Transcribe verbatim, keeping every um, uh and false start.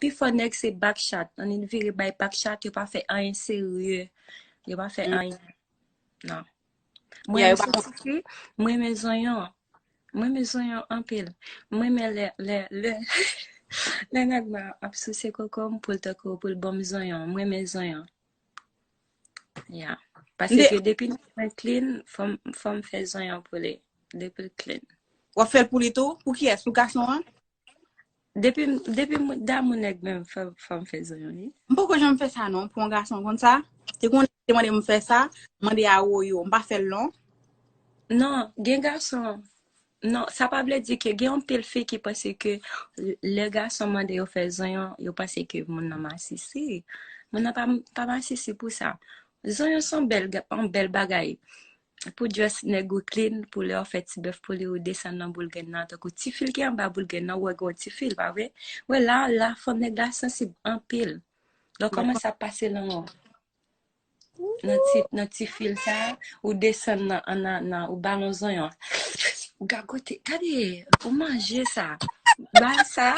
pifò nèg se back chat. Ann vire bay back chat, yo pa fè anyen serye. Yo pa fè anyen. Non. Yeah, Mwen, m soti fi, mwen renmen zonyon. Mwen renmen zonyon anpil. Mwen renmen lè, lè, lè, lè nèg mwen ap souse koko m pou l tankou, pou l ban m zonyon. Mwen renmen zonyon. Yeah. Paske depi nèg mwen clean, fò m, fò m fè zonyon pou li. Depi l clean. W ap fè l pou li tou? Pou kiyès? Pou gason an? Depi, depi m damou nèg mwen, fò, fò m fè zonyon, wi. M poko janm fè sa non, pou yon gason konn sa. Te konnen te mande m fè sa, mande a woyo. M pa fè l non. Non, gen gason. Non, sa pa vle di ke gen yon pil fi ki panse ke lè gason mande yo fè zonyon, yo panse ke moun nan masisi. Moun nan pa, pa masisi pou sa. Zonyon se yon bèl, ga- yon bèl bagay. Pou just nèg ou clean, pou lè w fè ti bèf pou li, ou desann nan boul grenn nan, tankou ti fil ki anba boul grenn nan, ou wè gen yon ti fil, pa vre? Wè la, la, fò nèg la sansib anpil. Lè w kòmanse ap pase lang ou nan ti, nan ti fil sa, ou desann nan, nan, nan, ou balon zonyon. Ou gagote, gade, ou manje sa. Ba sa.